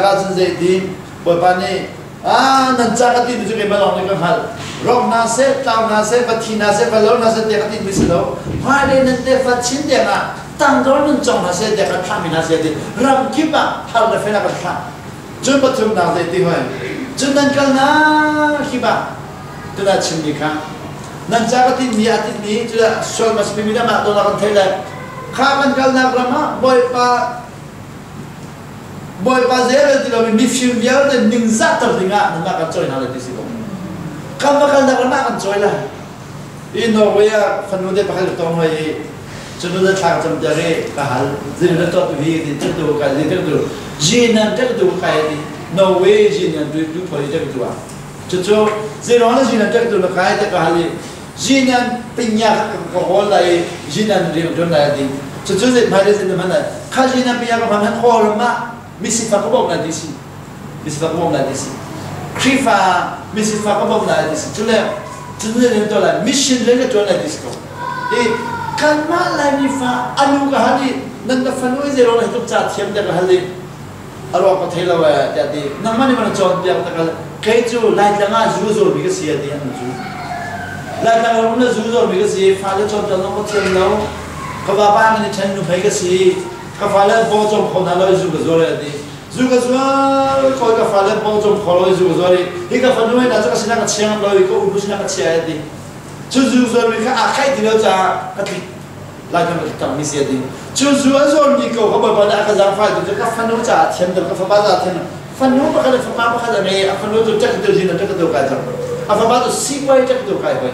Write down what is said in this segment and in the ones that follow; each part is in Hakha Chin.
Ahcun zeitin Bawipa nih nan ca ka timi cu keimah lawng nih ka hngalh. Rawk hna seh, tlau hna seh, va thi hna seh, va lo hna seh tiah ka timi si lo. Hmailei nan tefa chin tiangah tangdor nun cawng hna seh tiah kan thlahmi hna si ti ram kip ah har le fel ah kan thlah. Cun pathumnak zei ti hoi. Cun nan kalnak kip ah tuna chimmi kha nan ca ka tinmi a tinmi cu sual mas mi mi mah dawla kan theih le kha kan kalnak ram ah Bawipa Bawipa zei ti lomi mifim vialte ningzahter dingah nanmah kan cawi hna lai ti si ko. Kan va kalnak ram ah kan cawi lai. I Norway ah fanu te pakhat ka tong hoi i cunu na thla ka cam tiah i ka hal. Zin na tuah tu hi ti tu kai ti tu jinan te tu kai ti Norway jinan tu tu phoi te tu ah. Cucu zeiruang na jinan te tu na kai te ka hal i Jinan pinya ka hawl lai i jinan rian ṭuan lai a ti. Cucu zei hmai le zei na hman lai. Kha jinan pinya ka hman han Kawlram ah misifak ka bawmh lai ti si. Misifak ka bawmh lai ti si. Khrihfa misifak ka bawmh lai ti si. Cule cun rian tuan lai mission rian ka ṭuan lai ti si ko. I kanmah Laimi fa anu ka hal i nan ka fanu i zei ruang hi tluk ca thiam tiah ka hal i a ruak ka thei lo ee tiah ti nangmah nih mana cawnpiak ta kal kei cu Laitlang ah zu zawrmi ka si a ti an cu Laitlang ram na zu zawrmi ka si fale cawnpiak zong ka thiam lo ka vapa nan i ṭhen nuhmei ka si ka fale paw cawm kho hna lo i zu ka zuar a ti zu ka zuar ko ka fale paw cawm kho lo i zu ka zuar i hi ka fanu hna cu ka sinah ka chia ngam lo i ka unu sinah ka chia a ti cu zu zuarmi kha aa khaih ti lo caah ka tlik Laitlang ka tangmi si a ti. Cu zu a zuarmi ko ka bawipa nih a ka zaangfah tu cu ka fanu caah thiam deuh, ka fapa caah thiam deuh. Fanu pakhat le fapa pakhat a ngei, a fanu cu ṭek deuh zin a ṭek deuh kai cang. A fapa cu sipuai ṭek deuh kai hoi.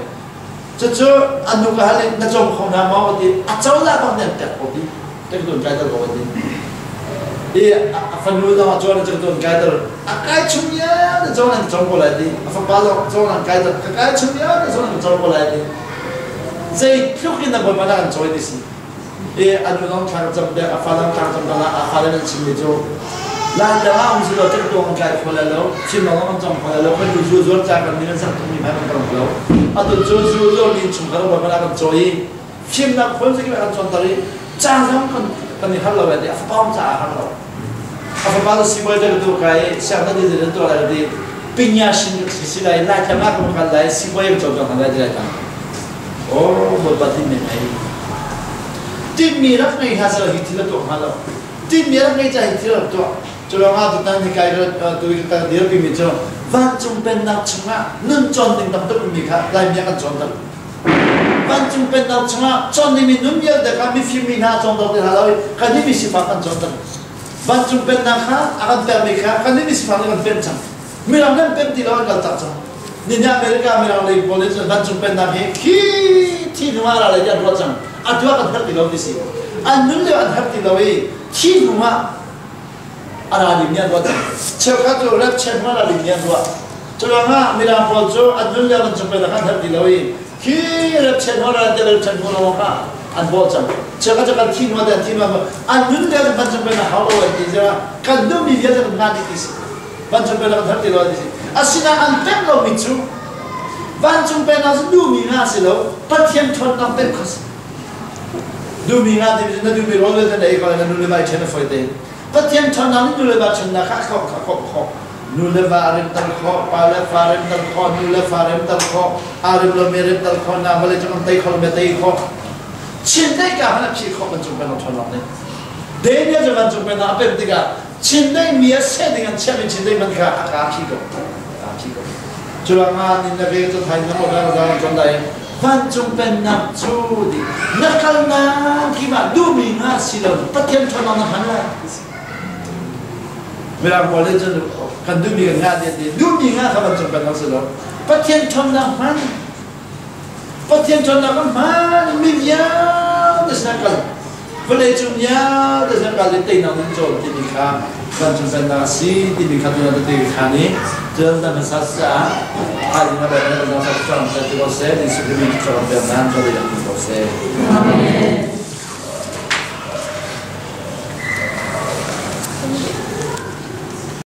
Cucu a nu ka hal i na cawm kho hna maw ti a cozah bak nih an ṭek ko ti. Ṭek dun kai ter ko ti. I a fanu zong a cawn a ṭek dun kai ter. A kai chung ya na cawn an cawm ko lai ti. A fapa zong cawn an kai ter. Ka kai chung ya na cawn an cawm ko lai ti. Zeitluk in a Bawipa dah kan cawi ti si. I a nu zong thla ka cam piak, a fa zong thla ka cam piak, a fale nan chimmi cu Laitlang ah um si law ṭektuang kan tlai kho lai lo, Chin lawng kan cawng kho lai lo, kan nu zu zuar ca kan min an sak tukmi hmai kan tong lo. Atu cu zu zuarmi innchungkhar Bawipa dah kan cawi i fimnak phun zakip kan cawnter i ca zong kan kan i har lo lai ti a fapa um caah a har lo. A fapa cu sibawi te tu kai i sianginn ti nan tuah lai ti pinya shin si si lai Laitlang ah kan kal lai sibawi kan cawn hna lai ti lai tang. Oh Bawipa tinmi ngei. Tinmi rak ngei hna seh hi thil a tuah hnga lo. Tinmi rak ngei ca hi thil rak tuah. Cu ruangah tutan hi kai tu ka dirpi mi cu vancung pennak chungah nun cawn ding tam tuk mi kha Laimi ah kan cawn tuk. Vancung pennak chungah cawn dingmi nun vialte kha mifim mi hna cawnter ti hna lo i kannih mi sifak kan cawnter. Vancung pennak kha a kan pekmi kha kannih mi sifak nih kan pemh cang. Mirang kan pemh ti lo an kaltak cang. Nihin America mirang lei pawl nih cun vancung pennak hi khi thi hnu ah ra lai ti an ruah cang. Atu ah kan herh ti lo ti si. An nun lio an herh ti lo i thi hnu ah a ra dingmi an ruah cang. Cheukhat cu rapture hnu ah ra dingmi an ruah. Curuangah mirang pawl cu an nun lio vancung pennak an herh ti lo i khi rapture hnu ra ti rapture hnu lawng kha an bawh cang. Cheukhat cu kan thi hnu ah thi hnu an nun lio vancung pennak hau lo an ti zira kan duhmi vialte kan ngah dih ti si. Vancung pennak an herh ti lo an ti si. Asinain an pek lomi cu vancung pennak cu duhmi nga si lo Pathian ṭhawnnak pek kha si. Duhmi nga timi cu na duhmi rawl vialte na ei ko lai na nu le va i ṭhen a fawi te. Pathian ṭhawnnak nih nu le va ṭhennak kha a khawh kha khawh khawh. Nu le va a remter khawh, pa le fa remter khawh, nu le fa remter khawh, aa rem lomi remter khawh, na vawlei cung an tei kho lomi a tei khawh. Chindeih ka hmanh a phih khawh vancung pennak ṭhawnnak nih. Daniel cu vancung pennak a pemh tikah Chindeih mi a seh ding an chiahmi chindeih man kha a ka phih ko. A phih ko. Curuangah nin na ve cu thai na mo na ra con dai vancung pennak cu di na kalnak kima duhmi nga si lo Pathian ṭhawnnak na hman lai. Mirang pawl nih cun kan duhmi kan ngah ti duhmi nga kha vancung pennak si lo Pathian ṭhawnnak hman Pathian ṭhawnnak kan hman mi vialte sinah kal vawlei cung vialte sinah kal i teinak nan cawn timi kha vancung pennak a si timi kha tuan tete kha nih cun dan hmasa caah thaizing a bawm na kan zang sa cang sa ti ko seh Jesuh Khrih min cu cawm pek nan cawm ko seh. Amen.